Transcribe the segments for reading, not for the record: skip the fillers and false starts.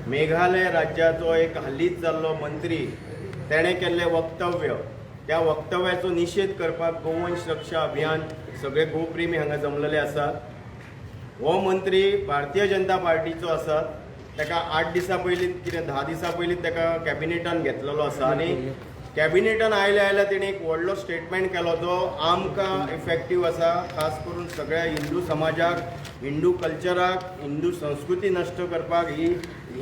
मेघालय राज्याचो एक हालींच जाल्लो मंत्री तेणें केल्लें वक्तव्य, त्या वक्तव्याचो निशेध करपाक गोवंश रक्षा अभियान सगळे गोप्रेमी हांगा जमलेले आसात. हो मंत्री भारतीय जनता पार्टीचो आसा. ताका 8 दिसां पयलीं, कितें 10 दिसां पयलीं ताका कॅबिनेटान घेतलेलो आसा आनी कॅबिनेटान आयल्या आयल्या तेणी एक व्हडलो स्टेटमेंट केलो जो आमकां इफेक्टीव आसा, खास करून सगळ्या हिंदू समाजाक, हिंदू कल्चराक, हिंदू संस्कृती नश्ट करपाक ही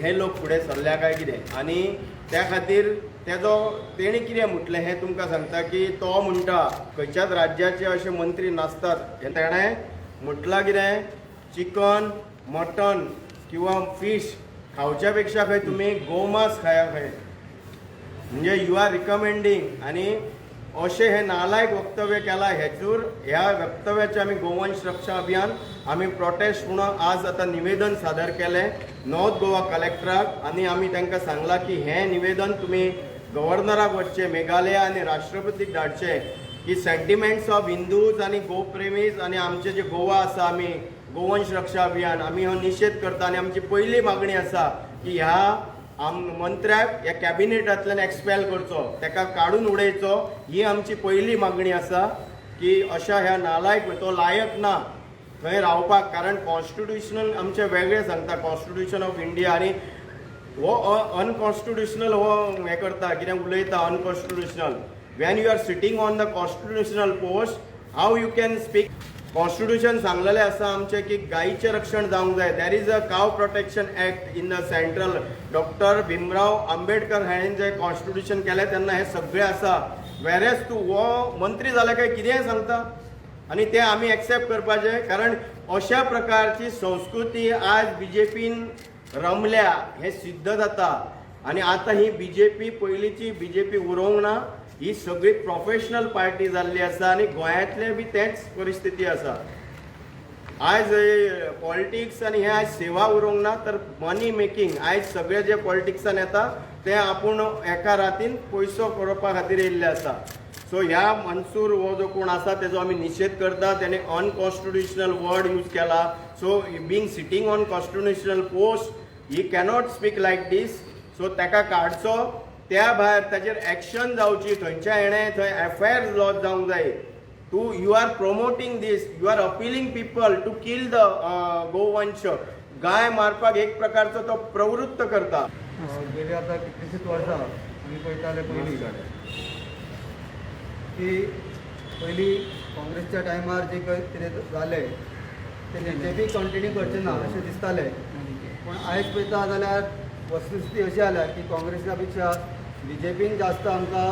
हे लोक फुडें सरल्या काय कितें. आनी त्या खातीर तेजो तेणी कितें म्हटलें हें तुमकां सांगता की तो म्हणटा, खंयच्याच राज्याचे अशे मंत्री नासतात. हें तेणें म्हटलां कितें, चिकन, मटन किंवा फीश खावच्या पेक्षा खंय तुमी गोमांस खाया खंय. म्हणजे you R रिकमेंडींग. आनी अशें हें नालायक वक्तव्य केलां. हेचूर ह्या वक्तव्याचें आमी गोवंश रक्षा अभियान आमी प्रोटेस्ट म्हणून आज आतां निवेदन सादर केलें नॉर्थ गोवा कलेक्टराक आनी आमी तांकां सांगलां की हें निवेदन तुमी गव्हर्नराक वचचें मेघालया आनी राष्ट्रपतीक धाडचें की सेंटिमेंट्स ऑफ हिंदूज आनी गोप्रेमीज आनी आमचे जे गोवा आसा, आमी गोवंश रक्षा अभियान आमी हो निशेध करता आनी आमची पयली मागणी आसा की ह्या आम मंत्र्याक ह्या कॅबिनेटांतल्यान एक्सपेल करचो, ताका काडून उडयचो. ही आमची पयली मागणी आसा की अशा ह्या नालायक, तो लायक ना थंय रावपाक, कारण कॉन्स्टिट्युशनल आमचें वेगळें सांगता, कॉन्स्टिट्युशन ऑफ इंडिया. आनी हो अनकॉन्स्टिट्युशनल हो हें करता, कितें उलयता unconstitutional. When you are sitting on the constitutional post, how you can speak? Constitution सांगलेलें आसा आमचें की गायीचें रक्षण जावंक जाय. There is a Cow Protection Act in the central. Doctor Bhimrao Ambedkar हाणें जें कॉन्स्टिट्युशन केलें तेन्ना हें सगळें आसा. वेरेज तूं हो मंत्री जाल्या काय कितेंय सांगता आनी तें आमी एक्सेप्ट करपाचें? कारण अशा प्रकारची संस्कृती आज बीजेपीन रमल्या हें सिद्ध जाता. आनी आतां ही बीजेपी पयलींची बीजेपी उरोवंक ना. ही सगळी प्रोफेशनल पार्टी जाल्ली आसा आनी गोंयांतले बी तेंच परिस्थिती आसा. आयज पॉलिटिक्स आनी हें आयज सेवा उरोवंक ना तर मनी मेकिंग. आयज सगळे जे पॉलिटिक्सान येता ते आपूण एका रातीन पयसो करपा खातीर येयल्ले आसा. सो ह्या मनसूर हो जो कोण आसा तेजो आमी निशेध करता. तेणे अनकॉन्स्टिट्युशनल वर्ड यूज केला. So being sitting on constitutional post, he cannot speak like these. So ताका काडचो, त्या भायर ताचेर एक्शन जावची. थंयच्या हेणें थंय एफआयआर लॉज जावंक जाय. तूं, you are promoting this, you are appealing people to kill the गोवंश. गाय मारपाक एक प्रकारचो तो प्रवृत्त करता. गेली आतां कितलींशींच वर्सां आमी पळयताले पयलीं की पयलीं काँग्रेसच्या टायमार जे कितें जालें तें बी जे पी कंटिन्यू करचें ना अशें दिसतालें. पूण आयज पळयता जाल्यार वस्तुस्थिती अशी आल्या की काँग्रेसा पेक्षा बी जे पीन जास्त आमकां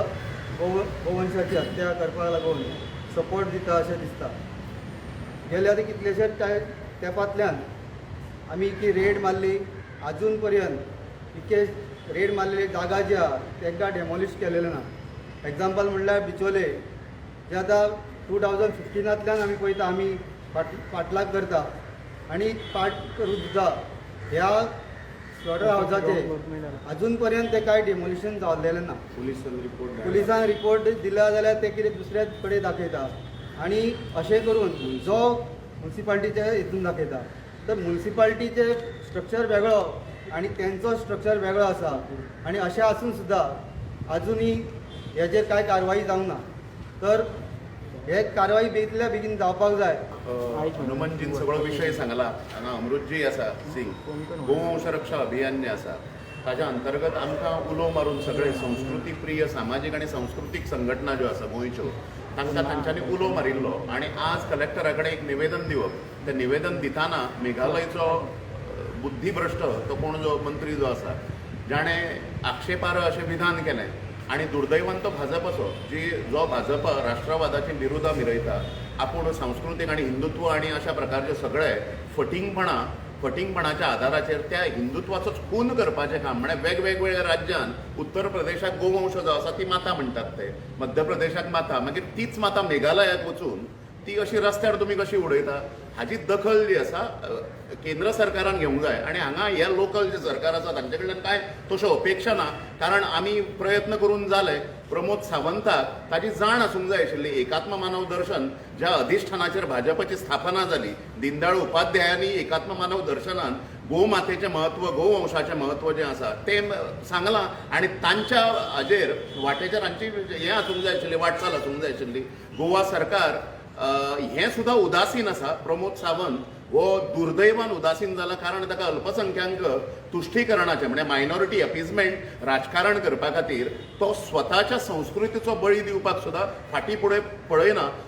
गोवंशाची हत्या करपाक लागून सपोर्ट दिता अशें दिसता. गेल्या आतां कितलेशेच तेंपांतल्यान आमी इतकी रेड मारली, अजून पर्यंत इतके रेड मारलेली जागा जी आहा तांकां डेमोलिश केलेलें ना. एग्जाम्पल म्हणल्यार बिचोले जे आतां 2015तांतल्यान आमी पळयता, आमी फाटलाग करता आनी पाठ करून सुद्दां ह्या स्लॉटर हावजाचे अजून पर्यंत ते कांय डेमोलिशन जाल्लेलें ना. पुलिसान रिपोर्ट पुलिसान रिपोर्ट दिला जाल्यार ते कितें दुसऱ्याच कडेन दाखयता आनी अशें करून जो मुन्सिपाल्टीच्या हितून दाखयता, तर मुन्सिपाल्टीचे स्ट्रक्चर वेगळो आनी तेंचो स्ट्रक्चर वेगळो आसा. आनी अशें आसून सुद्दां आजुनूय हेजेर कांय कारवाई जावंक ना, तर हे कारवाई बेगितल्या बेगीन जावपाक जाय. हनुमनजीन सगळो विशय सांगला. हांगा अमृतजी आसा सिंग. गोवंश रक्षा अभियान जें आसा ताच्या अंतर्गत आमकां उलो मारून सगळे संस्कृती प्रिय, सामाजीक आनी संस्कृतीक संघटना ज्यो आसा गोंयच्यो, तांकां तांच्यांनी उलो मारिल्लो आनी आज कलेक्टरा कडेन एक निवेदन दिवप. तें निवेदन दिताना मेघालयचो बुद्धिभ्रश्ट तो कोण जो मंत्री जो आसा, जाणें आक्षेपार्ह अशें विधान केलें आनी दुर्दैवान तो भाजपाचो, जी जो भाजपा राष्ट्रवादाची विरोधा मिरयता, आपूण सांस्कृतीक आनी हिंदुत्व आनी अशा प्रकारचे सगळे फटींगपणां, फटींगपणाच्या आदाराचेर त्या हिंदुत्वाचोच खून करपाचें काम. म्हळ्यार वेगवेगळ्या राज्यान, उत्तर प्रदेशाक गोवंश जो आसा ती माता म्हणटात ते, मध्य प्रदेशाक माता, मागीर तीच माता मेघालयाक वचून ती अशी रस्त्यार तुमी कशी उडयता? हाजी दखल जी आसा केंद्र सरकारान घेवंक जाय. आनी हांगा हे लोकल जे सरकार आसा तांचे कडल्यान कांय तश्यो अपेक्षा ना, कारण आमी प्रयत्न करून जाले. प्रमोद सावंताक ताजी जाण आसूंक जाय आशिल्ली. एकात्म मानव दर्शन ज्या अधिश्ठानाचेर भाजपाची स्थापना जाली, दीनदयाळ उपाध्यायांनी एकात्म मानव दर्शनान गोमातेचें म्हत्व, गोवंशाचें म्हत्व जें आसा तें सांगलां आनी तांच्या हाजेर वाटेचेर हांची हें आसूंक जाय आशिल्ली, वाटचाल आसूंक जाय आशिल्ली. गोवा सरकार हें सुद्दां उदासीन आसा. प्रमोद सावंत हो दुर्दैवान उदासीन जाला, कारण ताका अल्पसंख्याक तुश्टीकरणाचें म्हणजे मायनॉरिटी अपिजमेंट राजकारण करपा खातीर तो स्वताच्या संस्कृतीचो बळी दिवपाक सुद्दां फाटीं फुडें पळयना.